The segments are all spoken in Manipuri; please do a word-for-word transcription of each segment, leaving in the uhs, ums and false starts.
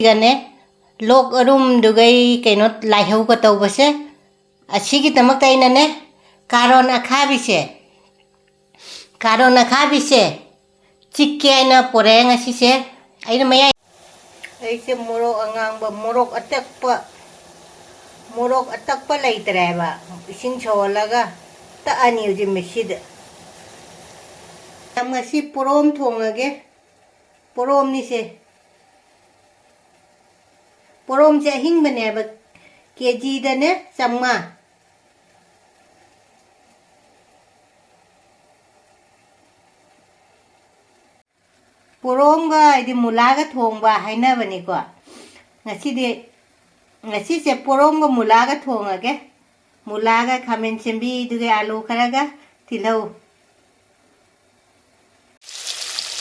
ꯁꯤꯒꯅꯦ, ꯂꯣꯛ ꯑꯔꯨꯝꯗꯨꯒꯩ ꯀꯩꯅꯣ ꯂꯥꯏꯍꯧꯒ ꯇꯧꯕꯁꯦ, ꯑꯁꯤꯒꯤꯗꯃꯛꯇ ꯑꯩꯅꯅꯦ, ꯀꯥꯔꯣꯟ ꯑꯈꯥꯕꯤꯁꯦ, ꯀꯥꯔꯣꯟ ꯑꯈꯥꯕꯤꯁꯦ ꯆꯤꯛꯀꯦ ꯍꯥꯏꯅ ꯄꯣꯔꯛꯑꯦ ꯉꯁꯤꯁꯦ꯫ ꯑꯩꯅ ꯃꯌꯥꯏ, ꯑꯩꯁꯦ ꯃꯣꯔꯣꯛ ꯑꯉꯥꯡꯕ, ꯃꯣꯔꯣꯛ ꯑꯇꯦꯛꯄ, ꯃꯣꯔꯣꯛ ꯑꯇꯛꯄ ꯂꯩꯇ꯭ꯔꯦꯕ, ꯏꯁꯤꯡ ꯁꯧꯍꯜꯂꯒ ꯇꯛꯑꯅꯤ ꯍꯧꯖꯤꯛ ꯃꯤꯛꯁꯤꯗ꯫ ꯉꯁꯤ ꯄꯣꯔꯣꯝ ꯊꯣꯡꯉꯒꯦ꯫ ꯄꯣꯔꯣꯝꯅꯤꯁꯦ꯫ ꯄꯣꯔꯣꯝꯁꯦ ꯑꯍꯤꯡꯕꯅꯦꯕ, ꯀꯦ ꯖꯤꯗꯅꯦ ꯆꯥꯝꯃꯉꯥ꯫ ꯄꯣꯔꯣꯝꯒ ꯍꯥꯏꯗꯤ ꯃꯨꯂꯥꯒ ꯊꯣꯡꯕ ꯍꯥꯏꯅꯕꯅꯤꯀꯣ꯫ ꯉꯁꯤꯗꯤ, ꯉꯁꯤꯁꯦ ꯄꯣꯔꯣꯝꯒ ꯃꯨꯂꯥꯒ ꯊꯣꯡꯉꯒꯦ꯫ ꯃꯨꯂꯥꯒ ꯈꯥꯃꯦꯟ ꯑꯁꯤꯟꯕꯤꯗꯨꯒ ꯑꯥꯂꯨ ꯈꯔꯒ ꯇꯤꯜꯍꯧ꯫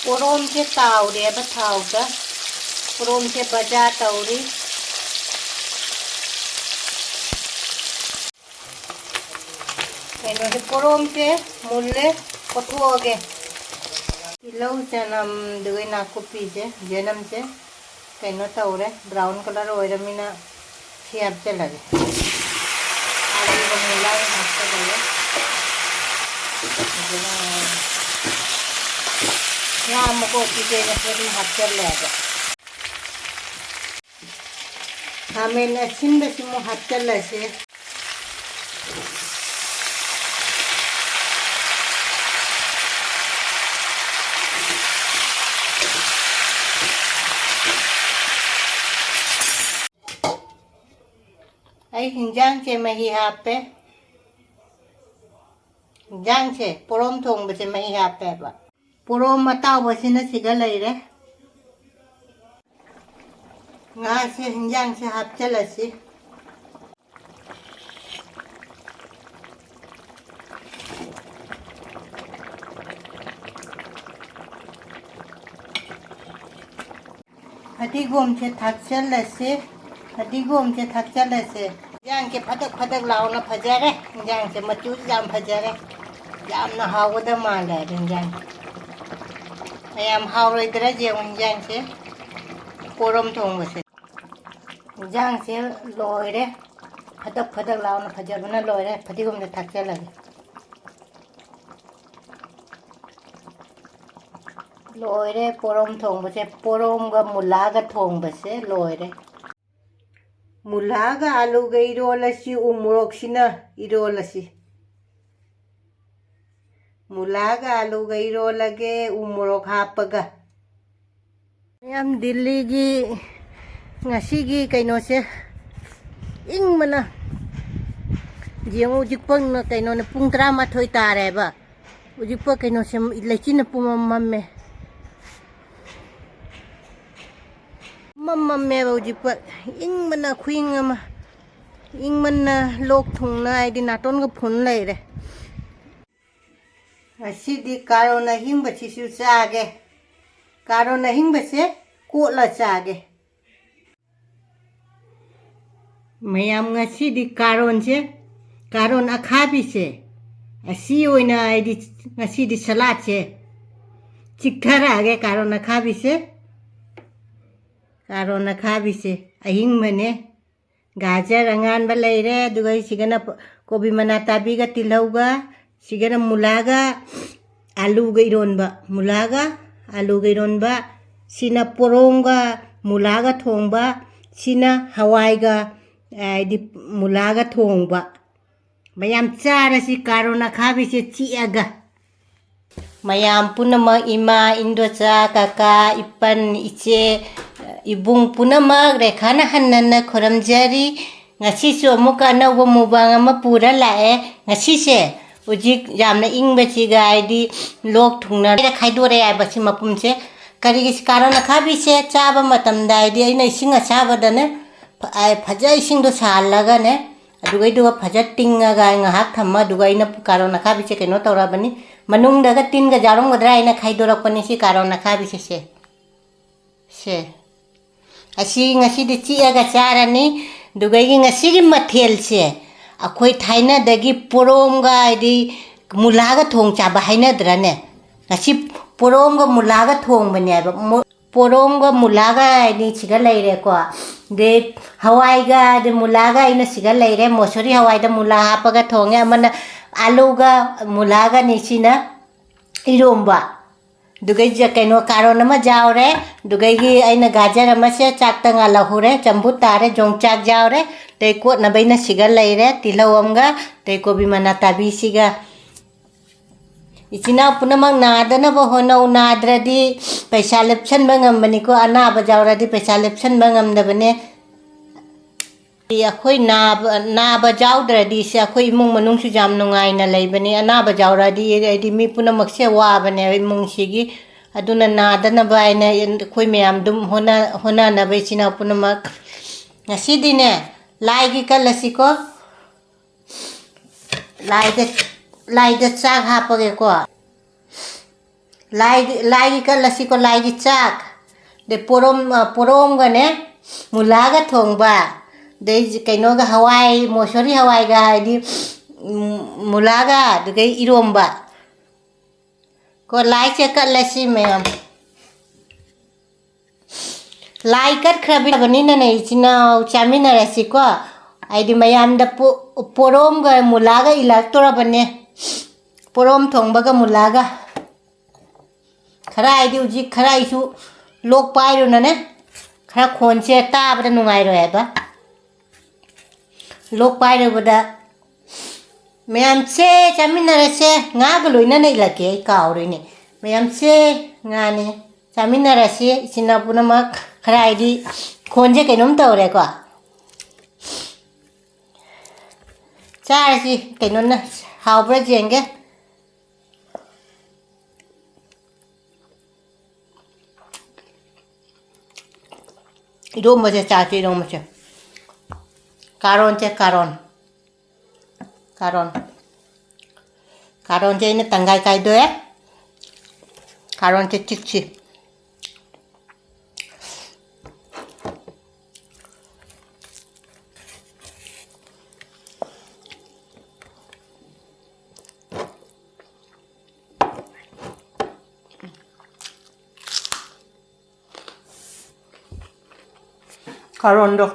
ꯄꯣꯔꯣꯝꯁꯦ ꯇꯥꯎꯔꯦꯕ ꯊꯥꯎꯗ꯫ ꯄꯣꯔꯣꯝꯁꯦ ꯕꯖꯥ ꯇꯧꯔꯤ꯫ ꯀꯩꯅꯣꯁꯦ, ꯄꯣꯔꯣꯝꯁꯦ ꯃꯨꯜꯂꯦ, ꯀꯣꯠꯊꯣꯛꯑꯒꯦ꯫ ꯇꯤꯜꯍꯧ, ꯆꯅꯝꯗꯨꯒ ꯅꯥꯀꯨꯞꯄꯤꯁꯦ, ꯌꯦꯅꯝꯁꯦ ꯀꯩꯅꯣ ꯇꯧꯔꯦ, brown colour ꯑꯣꯏꯔꯃꯤꯅ ꯁꯤ ꯍꯥꯞꯆꯜꯂꯒꯦ꯫ ꯑꯗꯨꯒ ꯃꯨꯂꯥꯒ ꯍꯥꯞꯆꯜꯂꯒꯦ꯫ ꯑꯗꯨꯒ ꯉꯥ ꯃꯀꯣꯛꯇꯨꯗꯤ ꯑꯩꯅ ꯑꯗꯨꯝ ꯍꯥꯞꯆꯜꯂꯦꯕ꯫ ꯈꯥꯃꯦꯟ ꯑꯁꯤꯟꯕꯁꯤꯃꯨꯛ ꯍꯥꯞꯆꯜꯂꯁꯦ꯫ ꯑꯩ ꯍꯤꯟꯖꯥꯡꯁꯦ ꯃꯍꯤ ꯍꯥꯞꯄꯦ꯫ ꯍꯤꯟꯖꯥꯡꯁꯦ, ꯄꯣꯔꯣꯝ ꯊꯣꯡꯕꯁꯦ ꯃꯍꯤ ꯍꯥꯞꯄꯦꯕ꯫ ꯄꯣꯔꯣꯝ ꯑꯇꯥꯎꯕꯁꯤꯅ ꯁꯤꯗ ꯂꯩꯔꯦ꯫ ꯉꯥꯁꯦ ꯍꯤꯟꯖꯥꯡꯁꯦ ꯍꯥꯞꯆꯜꯂꯁꯤ꯫ ꯐꯗꯤꯒꯣꯝꯁꯦ ꯊꯥꯛꯆꯜꯂꯁꯤ꯫ ꯐꯗꯤꯒꯣꯝꯁꯦ ꯊꯥꯛꯆꯜꯂꯁꯦ꯫ ꯍꯤꯟꯖꯥꯡꯁꯦ ꯐꯗꯛ ꯐꯗꯛ ꯂꯥꯎꯅ ꯐꯖꯔꯦ꯫ ꯍꯤꯟꯖꯥꯡꯁꯦ ꯃꯆꯨꯁꯨ ꯌꯥꯝ ꯐꯖꯔꯦ꯫ ꯌꯥꯝꯅ ꯍꯥꯎꯒꯗꯕ ꯃꯥꯜꯂꯦ ꯍꯥꯏꯕ ꯍꯤꯟꯖꯥꯡꯁꯦ꯫ ꯌꯥꯝ ꯍꯥꯎꯔꯣꯏꯗ꯭ꯔꯥ ꯌꯦꯡꯉꯨ ꯍꯤꯟꯖꯥꯡꯁꯦ꯫ ꯄꯣꯔꯣꯝ ꯊꯣꯡꯕꯁꯦ꯫ ꯏꯟꯖꯥꯡꯁꯦ ꯂꯣꯏꯔꯦ꯫ ꯐꯗꯛ ꯐꯗꯛ ꯂꯥꯎꯅ ꯐꯖꯕꯅ ꯂꯣꯏꯔꯦ꯫ ꯐꯗꯤꯒꯣꯝꯗ ꯊꯥꯛꯆꯜꯂꯒꯦ꯫ ꯂꯣꯏꯔꯦ ꯄꯣꯔꯣꯝ ꯊꯣꯡꯕꯁꯦ꯫ ꯄꯣꯔꯣꯝꯒ ꯃꯨꯂꯥꯒ ꯊꯣꯡꯕꯁꯦ ꯂꯣꯏꯔꯦ꯫ ꯃꯨꯂꯥꯒ ꯑꯥꯂꯨꯒ ꯏꯔꯣꯜꯂꯁꯤ, ꯎ ꯃꯣꯔꯣꯛꯁꯤꯅ ꯏꯔꯣꯜꯂꯁꯤ꯫ ꯃꯨꯂꯥꯒ ꯑꯥꯂꯨꯒ ꯏꯔꯣꯜꯂꯒꯦ, ꯎ ꯃꯣꯔꯣꯛ ꯍꯥꯞꯄꯒ꯫ ꯃꯌꯥꯝ, ꯗꯤꯜꯂꯤꯒꯤ ꯉꯁꯤꯒꯤ ꯀꯩꯅꯣꯁꯦ ꯏꯪꯕꯅ, ꯌꯦꯡꯉꯨ, ꯍꯧꯖꯤꯛ ꯄꯨꯡ ꯀꯩꯅꯣꯅꯦ, ꯄꯨꯡ ꯇꯔꯥꯃꯥꯊꯣꯏ ꯇꯥꯔꯦꯕ꯫ ꯍꯧꯖꯤꯛꯄꯨ ꯀꯩꯅꯣꯁꯦ, ꯂꯩꯆꯤꯟꯅ ꯄꯨꯝꯃꯝ ꯃꯝꯃꯦ꯫ ꯄꯨꯝꯃꯝ ꯃꯝꯃꯦꯕ ꯍꯧꯖꯤꯛꯄꯨ꯫ ꯏꯪꯕꯅ ꯈꯨꯏꯪ ꯑꯃ꯫ ꯏꯪꯃꯟꯅ ꯂꯣꯛ ꯊꯨꯡꯅ ꯑꯩꯗꯤ ꯅꯥꯇꯣꯟꯒ ꯐꯨꯟ ꯂꯩꯔꯦ꯫ ꯉꯁꯤꯗꯤ ꯀꯥꯔꯣꯟ ꯑꯍꯤꯡꯕꯁꯤꯁꯨ ꯆꯥꯒꯦ꯫ ꯀꯥꯔꯣꯟ ꯑꯍꯤꯡꯕꯁꯦ ꯀꯣꯠꯂ ꯆꯥꯒꯦ꯫ ꯃꯌꯥꯝ, ꯉꯁꯤꯗꯤ ꯀꯥꯔꯣꯟꯁꯦ, ꯀꯥꯔꯣꯟ ꯑꯈꯥꯕꯤꯁꯦ, ꯑꯁꯤ ꯑꯣꯏꯅ ꯑꯩꯗꯤ ꯉꯁꯤꯗꯤ ꯁꯂꯥꯠꯁꯦ ꯆꯤꯛꯊꯔꯛꯑꯒꯦ꯫ ꯀꯥꯔꯣꯟ ꯑꯈꯥꯕꯤꯁꯦ, ꯀꯥꯔꯣꯟ ꯑꯈꯥꯕꯤꯁꯦ ꯑꯍꯤꯡꯕꯅꯦ꯫ ꯒꯥꯖꯔ ꯑꯉꯥꯟꯕ ꯂꯩꯔꯦ, ꯑꯗꯨꯒ ꯁꯤꯒꯅ ꯀꯣꯕꯤ ꯃꯅꯥ ꯇꯥꯕꯤꯒ ꯇꯤꯜꯍꯧꯒ, ꯁꯤꯒꯅ ꯃꯨꯂꯥꯒ ꯑꯥꯂꯨꯒ ꯏꯔꯣꯟꯕ, ꯃꯨꯂꯥꯒ ꯑꯥꯂꯨꯒ ꯏꯔꯣꯟꯕ, ꯁꯤꯅ ꯄꯣꯔꯣꯝꯒ ꯃꯨꯂꯥꯒ ꯊꯣꯡꯕ, ꯁꯤꯅ ꯍꯋꯥꯏꯒ, ꯍꯥꯏꯗꯤ, ꯃꯨꯂꯥꯒ ꯊꯣꯡꯕ꯫ ꯃꯌꯥꯝ ꯆꯥꯔꯁꯤ ꯀꯥꯔꯣꯟ ꯑꯈꯥꯕꯤꯁꯦ ꯆꯤꯛꯑꯒ꯫ ꯃꯌꯥꯝ ꯄꯨꯝꯅꯃꯛ, ꯏꯃꯥ, ꯏꯟꯗꯣꯆꯥ, ꯀꯀꯥ, ꯏꯄꯟ, ꯏꯆꯦ, ꯏꯕꯨꯡ ꯄꯨꯝꯅꯃꯛ ꯔꯦꯈꯥꯅ ꯍꯟꯅ ꯍꯟꯅ ꯈꯨꯔꯨꯝꯖꯔꯤ꯫ ꯉꯁꯤꯁꯨ ꯑꯃꯨꯛꯀ ꯑꯅꯧꯕ ꯃꯨꯛꯕꯥꯡ ꯑꯃ ꯄꯨꯔ ꯂꯥꯛꯑꯦ꯫ ꯉꯁꯤꯁꯦ ꯍꯧꯖꯤꯛ ꯌꯥꯝꯅ ꯏꯪꯕꯁꯤꯒ, ꯍꯥꯏꯗꯤ, ꯂꯣꯛ ꯊꯨꯡꯅ ꯈꯥꯏꯗꯣꯔꯛꯑꯦ ꯍꯥꯏꯕ ꯁꯤ ꯃꯄꯨꯝꯁꯦ꯫ ꯀꯔꯤꯒꯤ ꯀꯥꯔꯣꯟ ꯑꯈꯥꯕꯤꯁꯦ ꯆꯥꯕ ꯃꯇꯝꯗ, ꯍꯥꯏꯗꯤ, ꯑꯩꯅ ꯏꯁꯤꯡ ꯑꯁꯥꯕꯗꯅꯦ, ꯐ-, ꯑ, ꯐꯖ ꯏꯁꯤꯡꯗꯣ ꯁꯥꯍꯜꯂꯒꯅꯦ, ꯑꯗꯨꯒꯩꯗꯨꯒ ꯐꯖ ꯇꯤꯡꯉꯒ ꯑꯩ ꯉꯥꯏꯍꯥꯛ ꯊꯝꯃ, ꯑꯗꯨꯒ ꯑꯩꯅ ꯀꯥꯔꯣꯟ ꯑꯈꯥꯕꯤꯁꯦ ꯀꯩꯅꯣ ꯇꯧꯔꯕꯅꯤ, ꯃꯅꯨꯡꯗꯒ ꯇꯤꯟꯒ ꯌꯥꯎꯔꯝꯒꯗ꯭ꯔꯥ ꯍꯥꯏꯅ ꯈꯥꯏꯗꯣꯔꯛꯄꯅꯤ ꯁꯤ ꯀꯥꯔꯣꯟ ꯑꯈꯥꯕꯤꯁꯦ꯫ ꯁꯦ, ꯁꯦ꯫ ꯑꯁꯤ ꯉꯁꯤꯗꯤ ꯆꯤꯛꯑꯒ ꯆꯥꯔꯅꯤ꯫ ꯑꯗꯨꯒ ꯑꯩꯒꯤ ꯉꯁꯤꯒꯤ ꯃꯊꯦꯜꯁꯦ, ꯑꯩꯈꯣꯏ ꯊꯥꯏꯅꯗꯒꯤ ꯄꯣꯔꯣꯝꯒ, ꯍꯥꯏꯗꯤ, ꯃꯨꯂꯥꯒ ꯊꯣꯡ ꯆꯥꯕ ꯍꯥꯏꯅꯗ꯭ꯔꯅꯦ? ꯉꯁꯤ ꯄꯣꯔꯣꯝꯒ ꯃꯨꯂꯥꯒ ꯊꯣꯡꯕꯅꯦꯕ꯫ ꯃꯨ-, ꯄꯣꯔꯣꯝꯒ ꯃꯨꯂꯥꯒ ꯑꯅꯤ ꯁꯤꯒ ꯂꯩꯔꯦꯀꯣ꯫ ꯑꯗꯩ ꯍꯋꯥꯏꯒ, ꯑꯗꯩ ꯃꯨꯂꯥꯒ ꯑꯩꯅ ꯁꯤꯒ ꯂꯩꯔꯦ꯫ ꯃꯣꯁꯣꯔꯤ ꯍꯋꯥꯏꯗ ꯃꯨꯂꯥ ꯍꯥꯞꯄꯒ ꯊꯣꯡꯉꯦ꯫ ꯑꯃꯅ ꯑꯂꯨꯒ ꯃꯨꯂꯥꯒꯅꯤ ꯁꯤꯅ ꯏꯔꯣꯝꯕ꯫ ꯑꯗꯨꯒꯩ ꯖ-, ꯀꯩꯅꯣ, ꯀꯥꯔꯣꯟ ꯑꯃ ꯌꯥꯎꯔꯦ꯫ ꯑꯗꯨꯒꯩꯒꯤ ꯑꯩꯅ ꯒꯥꯖꯔ ꯑꯃꯁꯦ ꯆꯥꯛꯇ ꯉꯥꯜꯍꯧꯔꯦ, ꯆꯝꯐꯨꯠ ꯇꯥꯔꯦ, ꯌꯣꯡꯆꯥꯛ ꯌꯥꯎꯔꯦ꯫ ꯑꯗꯩ ꯀꯣꯠꯅꯕ ꯑꯩꯅ ꯁꯤꯒ ꯂꯩꯔꯦ, ꯇꯤꯜꯍꯧ ꯑꯃꯒ, ꯑꯗꯩ ꯀꯣꯕꯤ ꯃꯅꯥ ꯇꯥꯕꯤꯁꯤꯒ꯫ ꯏꯆꯤꯟ ꯏꯅꯥꯎ ꯄꯨꯝꯅꯃꯛ ꯅꯥꯗꯅꯕ ꯍꯣꯠꯅꯧ꯫ ꯅꯥꯗ꯭ꯔꯗꯤ ꯄꯩꯁꯥ ꯂꯦꯞꯁꯟꯕ ꯉꯝꯕꯅꯤꯀꯣ, ꯑꯅꯥꯕ ꯌꯥꯎꯔꯗꯤ ꯄꯩꯁꯥ ꯂꯦꯞꯁꯟꯕ ꯉꯝꯗꯕꯅꯦ꯫ ꯑꯩꯈꯣꯏ ꯅꯥꯕ, ꯅꯥꯕ ꯌꯥꯎꯗ꯭ꯔꯗꯤ ꯁꯦ ꯑꯩꯈꯣꯏ ꯏꯃꯨꯡ ꯃꯅꯨꯡꯁꯨ ꯌꯥꯝ ꯅꯨꯡꯉꯥꯏꯅ ꯂꯩꯕꯅꯤ꯫ ꯑꯅꯥꯕ ꯌꯥꯎꯔꯗꯤ ꯍꯥꯏꯗꯤ ꯃꯤ ꯄꯨꯝꯅꯃꯛꯁꯦ ꯋꯥꯕꯅꯦꯕ ꯏꯃꯨꯡꯁꯤꯒꯤ꯫ ꯑꯗꯨꯅ ꯅꯥꯗꯅꯕ ꯍꯥꯏꯅ ꯑꯩꯈꯣꯏ ꯃꯌꯥꯝ ꯑꯗꯨꯝ ꯍꯣꯠꯅ-, ꯍꯣꯠꯅꯅꯕ ꯏꯆꯤꯟ ꯏꯅꯥꯎ ꯄꯨꯝꯅꯃꯛ꯫ ꯉꯁꯤꯗꯤꯅꯦ, ꯂꯥꯏꯒꯤ ꯀꯠꯂꯁꯤꯀꯣ꯫ ꯂꯥꯏꯗ, ꯂꯥꯏꯗ ꯆꯥꯛ ꯍꯥꯞꯄꯒꯦꯀꯣ꯫ ꯂꯥꯏꯒꯤ, ꯂꯥꯏꯒꯤ ꯀꯠꯂꯁꯤꯀꯣ, ꯂꯥꯏꯒꯤ ꯆꯥꯛ꯫ ꯑꯗꯩ ꯄꯣꯔꯣꯝ, ꯑ, ꯄꯣꯔꯣꯝꯒꯅꯦ, ꯃꯨꯂꯥꯒ ꯊꯣꯡꯕ꯫ ꯑꯗꯩ ꯀꯩꯅꯣꯒ, ꯍꯋꯥꯏ, ꯃꯣꯁꯣꯔꯤ ꯍꯋꯥꯏꯒ, ꯍꯥꯏꯗꯤ, ꯎꯝ, ꯃꯨꯂꯥꯒ, ꯑꯗꯨꯗꯩ ꯏꯔꯣꯝꯕ꯫ ꯀꯣ, ꯂꯥꯏꯁꯦ ꯀꯠꯂꯁꯤ ꯃꯌꯥꯝ꯫ ꯂꯥꯏ ꯀꯠꯈ꯭ꯔꯕꯅꯤꯅꯅꯦ, ꯏꯆꯤꯟ ꯏꯅꯥꯎ ꯆꯥꯃꯤꯟꯅꯔꯁꯤꯀꯣ꯫ ꯍꯥꯏꯗꯤ ꯃꯌꯥꯝꯗ ꯄꯣ-, ꯄꯣꯔꯣꯝꯒ ꯃꯨꯂꯥꯒ ꯏꯜꯂꯛꯇꯣꯔꯕꯅꯦ꯫ ꯄꯣꯔꯣꯝ ꯊꯣꯡꯕꯒ ꯃꯨꯂꯥꯒ꯫ ꯈꯔ ꯍꯥꯏꯗꯤ ꯍꯧꯖꯤꯛ ꯈꯔ ꯑꯩꯁꯨ ꯂꯣꯛ ꯄꯥꯏꯔꯨꯅꯅꯦ, ꯈꯔ ꯈꯣꯟꯁꯦ ꯇꯥꯕꯗ ꯅꯨꯡꯉꯥꯏꯔꯣꯏ ꯍꯥꯏꯕ꯫ ꯂꯣꯛ ꯄꯥꯏꯔꯨꯕꯗ ꯃꯌꯥꯝꯁꯦ ꯆꯥꯃꯤꯟꯅꯔꯁꯦ, ꯉꯥꯒ ꯂꯣꯏꯅꯅ ꯏꯜꯂꯛꯀꯦ, ꯑꯩ ꯀꯥꯎꯔꯣꯏꯅꯦ꯫ ꯃꯌꯥꯝꯁꯦ ꯉꯥꯅꯤ, ꯆꯥꯃꯤꯟꯅꯔꯁꯤ, ꯏꯆꯤꯟ ꯏꯅꯥꯎ ꯄꯨꯝꯅꯃꯛ꯫ ꯈꯔ ꯍꯥꯏꯗꯤ ꯈꯣꯟꯁꯦ ꯀꯩꯅꯣꯝ ꯇꯧꯔꯦꯀꯣ꯫ ꯆꯥꯔꯁꯤ, ꯀꯩꯅꯣꯅ ꯍꯥꯎꯕ꯭ꯔꯥ ꯌꯦꯡꯒꯦ꯫ ꯏꯔꯣꯝꯕꯁꯦ ꯆꯥꯁꯦ, ꯏꯔꯣꯝꯕꯁꯦ꯫ ꯀꯥꯔꯣꯟꯁꯦ, ꯀꯥꯔꯣꯟ꯫ ꯀꯥꯔꯣꯟ꯫ ꯀꯥꯔꯣꯟꯁꯦ ꯑꯩꯅ ꯇꯪꯈꯥꯏ ꯀꯥꯏꯗꯣꯛꯑꯦ꯫ ꯀꯥꯔꯣꯟꯁꯦ ꯆꯤꯛꯁꯤ꯫ ꯀꯥꯔꯣꯟꯗꯣ꯫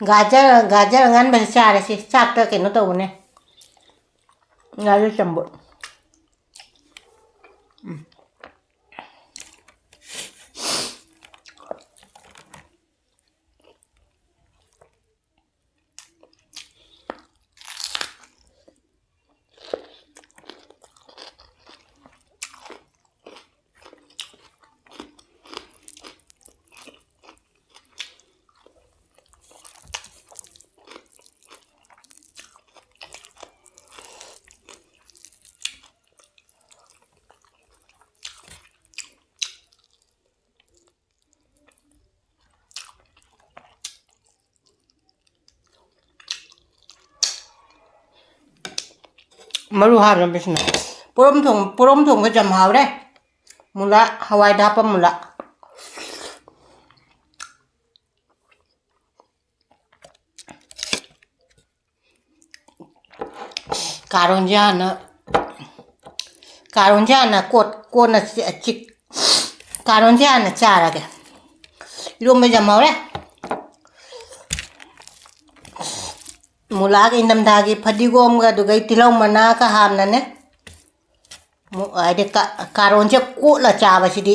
ꯒꯥꯖꯔ, ꯒꯥꯖꯔ ꯑꯉꯥꯟꯕꯁꯦ ꯆꯥꯔꯁꯤ꯫ ꯆꯥꯛꯇ ꯀꯩꯅꯣ ꯇꯧꯕꯅꯦ꯫ ꯒꯥꯖꯔ ꯆꯝꯐꯨꯠ꯫ ꯎꯝ꯫ ꯃꯔꯨ ꯍꯥꯞꯅꯕꯁꯤꯅ ꯄꯣꯔꯣꯝ ꯊꯣꯡ-, ꯄꯣꯔꯣꯝ ꯊꯣꯡꯕꯁꯦ ꯌꯥꯝ ꯍꯥꯎꯔꯦ꯫ ꯃꯨꯂꯥ, ꯍꯋꯥꯏꯗ ꯍꯥꯞꯄ ꯃꯨꯂꯥ꯫ ꯀꯥꯔꯣꯟꯁꯦ ꯍꯥꯟꯅ, ꯀꯥꯔꯣꯟꯁꯦ ꯍꯥꯟꯅ ꯀꯣꯠ-, ꯀꯣꯟꯅ ꯆꯤ-, ꯆꯤꯛ-, ꯀꯥꯔꯣꯟꯁꯦ ꯍꯥꯟꯅ ꯆꯥꯔꯒꯦ꯫ ꯏꯔꯣꯝꯕ ꯌꯥꯝ ꯍꯥꯎꯔꯦ꯫ ꯃꯨꯂꯥꯒ ꯏꯪꯊꯝꯊꯥꯒꯤ ꯐꯗꯤꯒꯣꯝꯒ ꯑꯗꯨꯒ ꯇꯤꯜꯍꯧ ꯃꯅꯥꯒ ꯍꯥꯞꯅꯅꯦ꯫ ꯃꯨ-, ꯍꯥꯏꯗꯤ ꯀꯥ-, ꯀꯥꯔꯣꯟꯁꯦ ꯀꯣꯠꯂ ꯆꯥꯕꯁꯤꯗꯤ꯫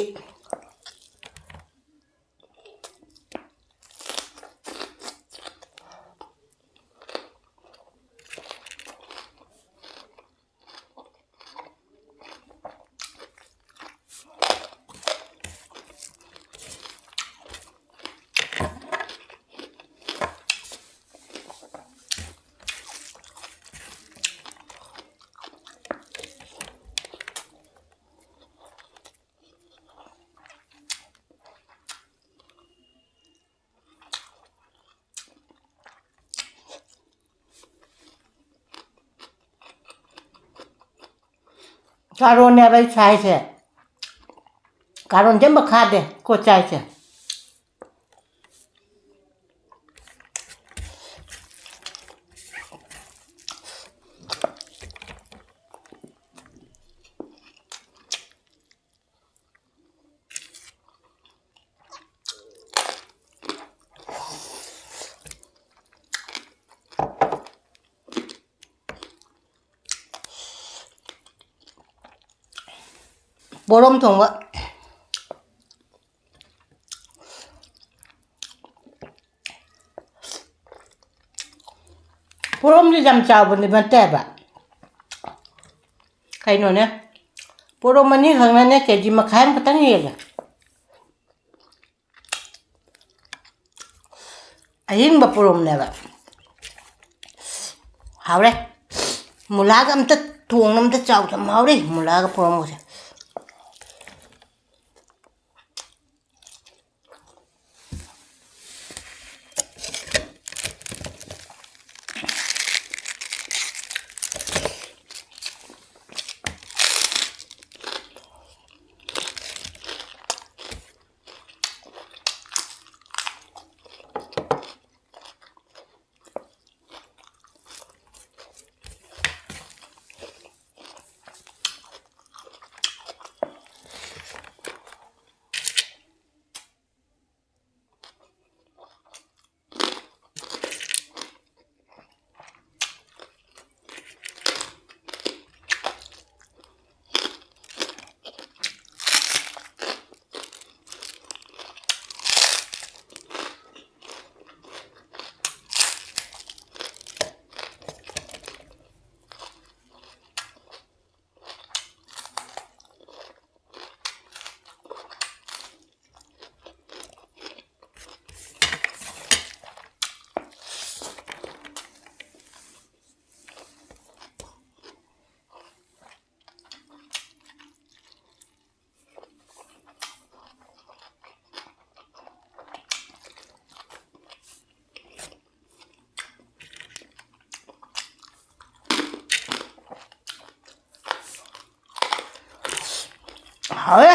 ꯀꯥꯔꯣꯟꯅꯦꯕ ꯑꯩ ꯁꯥꯏꯁꯦ꯫ ꯀꯥꯔꯣꯟꯁꯦ ꯑꯃ ꯈꯥꯗꯦ ꯀꯣ ꯆꯥꯏꯁꯦ꯫ ꯄꯣꯔꯣꯝ ꯊꯣꯡꯕ꯫ ꯄꯣꯔꯣꯝꯁꯦ ꯌꯥꯝ ꯆꯥꯎꯕꯗꯤ ꯅꯠꯇꯦꯕ꯫ ꯀꯩꯅꯣꯅꯦ, ꯄꯣꯔꯣꯝ ꯑꯅꯤꯈꯛꯅꯅꯦ ꯀꯦ ꯖꯤ ꯃꯈꯥꯏ ꯑꯃꯈꯛꯇꯪ ꯍꯦꯜꯂꯦ꯫ ꯑꯍꯤꯡꯕ ꯄꯣꯔꯣꯝꯅꯦꯕ꯫ ꯍꯥꯎꯔꯦ꯫ ꯃꯨꯂꯥꯒ ꯑꯝꯇ ꯊꯣꯡꯅ ꯑꯝꯇ ꯆꯥꯎ, ꯌꯥꯝ ꯍꯥꯎꯔꯦ ꯃꯨꯂꯥꯒ ꯄꯣꯔꯣꯝꯒꯁꯦ꯫ ꯍꯥꯎꯋꯦ꯫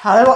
ꯍꯥꯎꯋꯦꯕꯣ꯫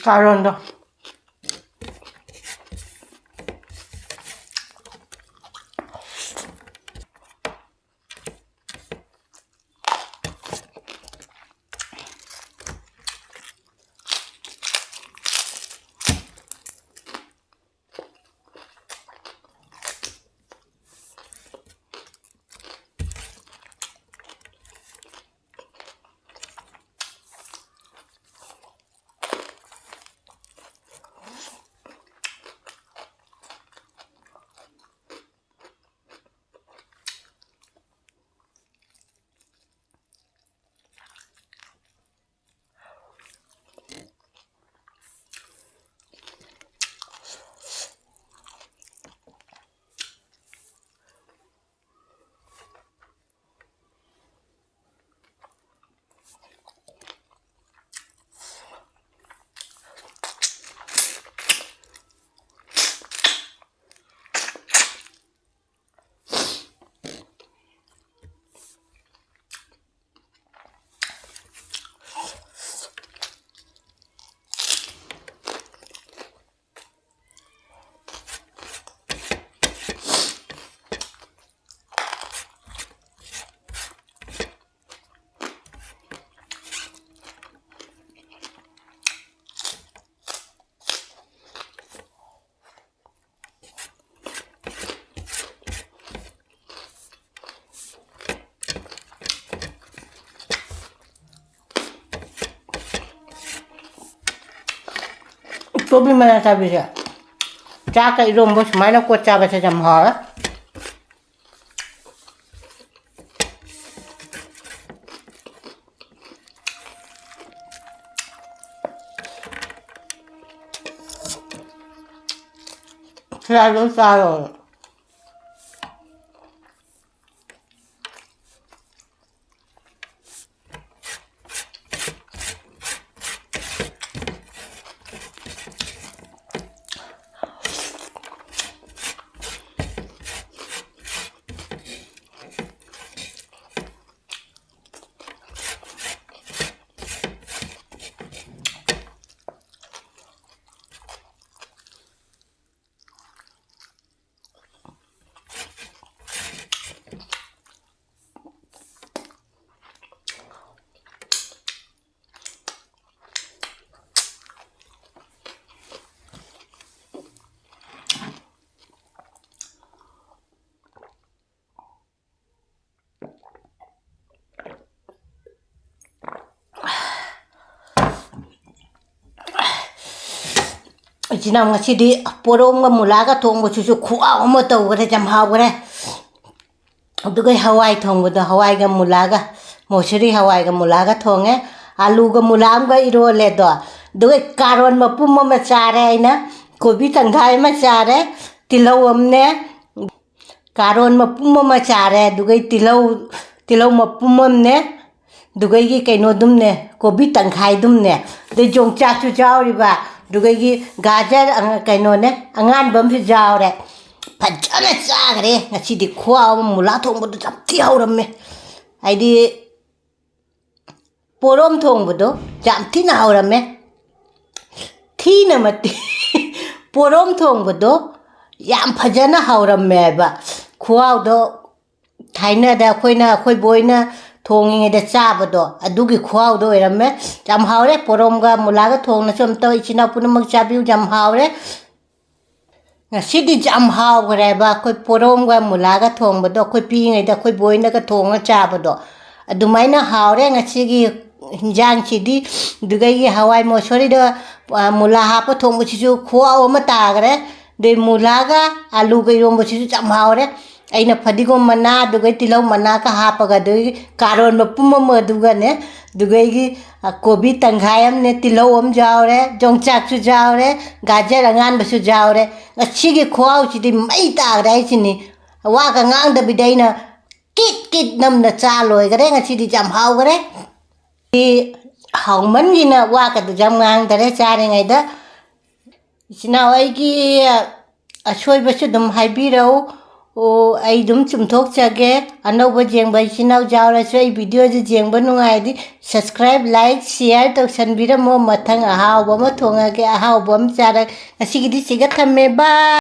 ꯀꯥꯔꯣꯟꯗꯣ꯫ ꯀꯣꯕꯤ ꯃꯅꯥ ꯆꯥꯕꯤꯁꯦ ꯆꯥꯛꯀ ꯏꯔꯣꯝꯕ ꯁꯨꯃꯥꯏꯅ ꯀꯣꯠ ꯆꯥꯕꯁꯦ ꯌꯥꯝ ꯍꯥꯎꯋꯦ꯫ ꯆꯥꯔꯣ, ꯆꯥꯔꯣ꯫ ꯏꯆꯤꯟ ꯏꯅꯥꯎ, ꯉꯁꯤꯗꯤ ꯄꯣꯔꯣꯝꯒ ꯃꯨꯂꯥꯒ ꯊꯣꯡꯕꯁꯤꯁꯨ ꯈꯨꯍꯥꯎ ꯑꯃ ꯇꯧꯈ꯭ꯔꯦ, ꯌꯥꯝ ꯍꯥꯎꯈ꯭ꯔꯦ꯫ ꯑꯗꯨꯒ ꯍꯋꯥꯏ ꯊꯣꯡꯕꯗꯣ, ꯍꯋꯥꯏꯒ ꯃꯨꯂꯥꯒ, ꯃꯣꯁꯨꯔꯤ ꯍꯋꯥꯏꯒ ꯃꯨꯂꯥꯒ ꯊꯣꯡꯉꯦ꯫ ꯑꯥꯂꯨꯒ ꯃꯨꯂꯥ ꯑꯃꯒ ꯏꯔꯣꯜꯂꯦꯗꯣ꯫ ꯑꯗꯨꯒ ꯀꯥꯔꯣꯟ ꯃꯄꯨꯝ ꯑꯃ ꯆꯥꯔꯦ ꯑꯩꯅ, ꯀꯣꯕꯤ ꯇꯪꯈꯥꯏ ꯑꯃ ꯆꯥꯔꯦ, ꯇꯤꯜꯍꯧ ꯑꯃꯅꯦ, ꯀꯥꯔꯣꯟ ꯃꯄꯨꯝ ꯑꯃ ꯆꯥꯔꯦ, ꯑꯗꯨꯒ ꯇꯤꯜꯍꯧ, ꯇꯤꯜꯍꯧ ꯃꯄꯨꯝ ꯑꯃꯅꯦ, ꯑꯗꯨꯒꯩꯒꯤ ꯀꯩꯅꯣꯗꯨꯝꯅꯦ, ꯀꯣꯕꯤ ꯇꯪꯈꯥꯏꯗꯨꯝꯅꯦ, ꯑꯗꯩ ꯌꯣꯡꯆꯥꯛꯁꯨ ꯌꯥꯎꯔꯤꯕ, ꯑꯗꯨꯒꯩꯒꯤ ꯒꯥꯖꯔ, ꯑ, ꯀꯩꯅꯣꯅꯦ, ꯑꯉꯥꯟꯕ ꯑꯃꯁꯨ ꯌꯥꯎꯔꯦ꯫ ꯐꯖꯅ ꯆꯥꯈ꯭ꯔꯦ ꯉꯁꯤꯗꯤ꯫ ꯈꯨꯍꯥꯎ ꯑꯃ, ꯃꯨꯂꯥ ꯊꯣꯡꯕꯗꯨ ꯌꯥꯝ ꯊꯤ ꯍꯧꯔꯝꯃꯦ꯫ ꯍꯥꯏꯗꯤ ꯄꯣꯔꯣꯝ ꯊꯣꯡꯕꯗꯣ ꯌꯥꯝ ꯊꯤꯅ ꯍꯧꯔꯝꯃꯦ꯫ ꯊꯤꯅ ꯃꯇꯤꯛ ꯄꯣꯔꯣꯝ ꯊꯣꯡꯕꯗꯣ ꯌꯥꯝ ꯐꯖꯅ ꯍꯧꯔꯝꯃꯦꯕ꯫ ꯈꯨꯍꯥꯎꯗꯣ ꯊꯥꯏꯅꯗ ꯑꯩꯈꯣꯏꯅ, ꯑꯩꯈꯣꯏ ꯕꯣꯏꯅ ꯊꯣꯡꯉꯤꯉꯩꯗ ꯆꯥꯕꯗꯣ, ꯑꯗꯨꯒꯤ ꯈꯨꯍꯥꯎꯗꯣ ꯑꯣꯏꯔꯝꯃꯦ꯫ ꯌꯥꯝ ꯍꯥꯎꯔꯦ꯫ ꯄꯣꯔꯣꯝꯒ ꯃꯨꯂꯥꯒ ꯊꯣꯡꯅꯁꯨ ꯑꯝꯇ ꯏꯆꯤꯟ ꯏꯅꯥꯎ ꯄꯨꯝꯅꯃꯛ ꯆꯥꯕꯤꯌꯨ꯫ ꯌꯥꯝ ꯍꯥꯎꯔꯦ꯫ ꯉꯁꯤꯗꯤ ꯌꯥꯝ ꯍꯥꯎꯈ꯭ꯔꯦꯕ꯫ ꯑꯩꯈꯣꯏ ꯄꯣꯔꯣꯝꯒ ꯃꯨꯂꯥꯒ ꯊꯣꯡꯕꯗꯣ, ꯑꯩꯈꯣꯏ ꯄꯤꯛꯏꯉꯩꯗ ꯑꯩꯈꯣꯏ ꯕꯣꯏꯅꯒ ꯊꯣꯡꯉ ꯆꯥꯕꯗꯣ, ꯑꯗꯨꯃꯥꯏꯅ ꯍꯥꯎꯔꯦ ꯉꯁꯤꯒꯤ ꯍꯤꯟꯖꯥꯡꯁꯤꯗꯤ꯫ ꯑꯗꯨꯒ ꯑꯩꯒꯤ ꯍꯋꯥꯏ ꯃꯣꯁꯣꯔꯤꯗꯣ ꯑ, ꯃꯨꯂꯥ ꯍꯥꯞꯄ ꯊꯣꯡꯕꯁꯤꯁꯨ ꯈꯨꯍꯥꯎ ꯑꯃ ꯇꯥꯈ꯭ꯔꯦ꯫ ꯑꯗꯩ ꯃꯨꯂꯥꯒ ꯑꯂꯨꯒ ꯏꯔꯣꯝꯕꯁꯤꯁꯨ ꯌꯥꯝ ꯍꯥꯎꯔꯦ꯫ ꯑꯩꯅ ꯐꯗꯤꯒꯣꯝ ꯃꯅꯥ, ꯑꯗꯨꯒ ꯇꯤꯜꯍꯧ ꯃꯅꯥꯒ ꯍꯥꯞꯄꯒ, ꯑꯗꯒꯤ ꯀꯥꯔꯣꯟ ꯃꯄꯨꯝ ꯑꯃ, ꯑꯗꯨꯒꯅꯦ, ꯑꯗꯨꯒ ꯑꯩꯒꯤ, ꯑ, ꯀꯣꯕꯤ ꯇꯪꯈꯥꯏ ꯑꯃꯅꯦ, ꯇꯤꯜꯍꯧ ꯑꯃ ꯌꯥꯎꯔꯦ, ꯌꯣꯡꯆꯥꯛꯁꯨ ꯌꯥꯎꯔꯦ, ꯒꯥꯖꯔ ꯑꯉꯥꯟꯕꯁꯨ ꯌꯥꯎꯔꯦ꯫ ꯉꯁꯤꯒꯤ ꯈꯨꯍꯥꯎꯁꯤꯗꯤ ꯃꯩ ꯇꯥꯈ꯭ꯔꯦ ꯍꯥꯏꯁꯤꯅꯤ꯫ ꯋꯥꯒ ꯉꯥꯡꯗꯕꯤꯗ ꯑꯩꯅ ꯀꯤꯠ ꯀꯤꯠ ꯅꯝꯅ ꯆꯥ ꯂꯣꯏꯈꯔꯦ꯫ ꯉꯁꯤꯗꯤ ꯌꯥꯝ ꯍꯥꯎꯈꯔꯦ꯫ ꯁꯤ ꯍꯥꯎꯃꯟꯒꯤꯅ ꯋꯥꯒꯗꯨ ꯌꯥꯝ ꯉꯥꯡꯗꯔꯦ ꯆꯥꯔꯤꯉꯩꯗ꯫ ꯏꯆꯤꯟ ꯏꯅꯥꯎ, ꯑꯩꯒꯤ ꯑꯁꯣꯏꯕꯁꯨ ꯑꯗꯨꯝ ꯍꯥꯏꯕꯤꯔꯛꯎ꯫ ꯑꯣ, ꯑꯩ ꯑꯗꯨꯝ ꯆꯨꯝꯊꯣꯛꯆꯒꯦ꯫ ꯑꯅꯧꯕ ꯌꯦꯡꯕ ꯏꯆꯤꯟ ꯏꯅꯥꯎ ꯌꯥꯎꯔꯁꯨ, ꯑꯩ videoꯁꯤ ꯌꯦꯡꯕ ꯅꯨꯡꯉꯥꯏꯔꯗꯤ subscribe, like, share ꯇꯧꯁꯟꯕꯤꯔꯝꯃꯣ꯫ ꯃꯊꯪ ꯑꯍꯥꯎꯕ ꯑꯃ ꯊꯣꯡꯉꯒꯦ, ꯑꯍꯥꯎꯕ ꯑꯃ ꯆꯥꯔꯒ ꯉꯁꯤꯒꯤꯗꯤ ꯁꯤꯒ ꯊꯝꯃꯦ꯫ Bye꯫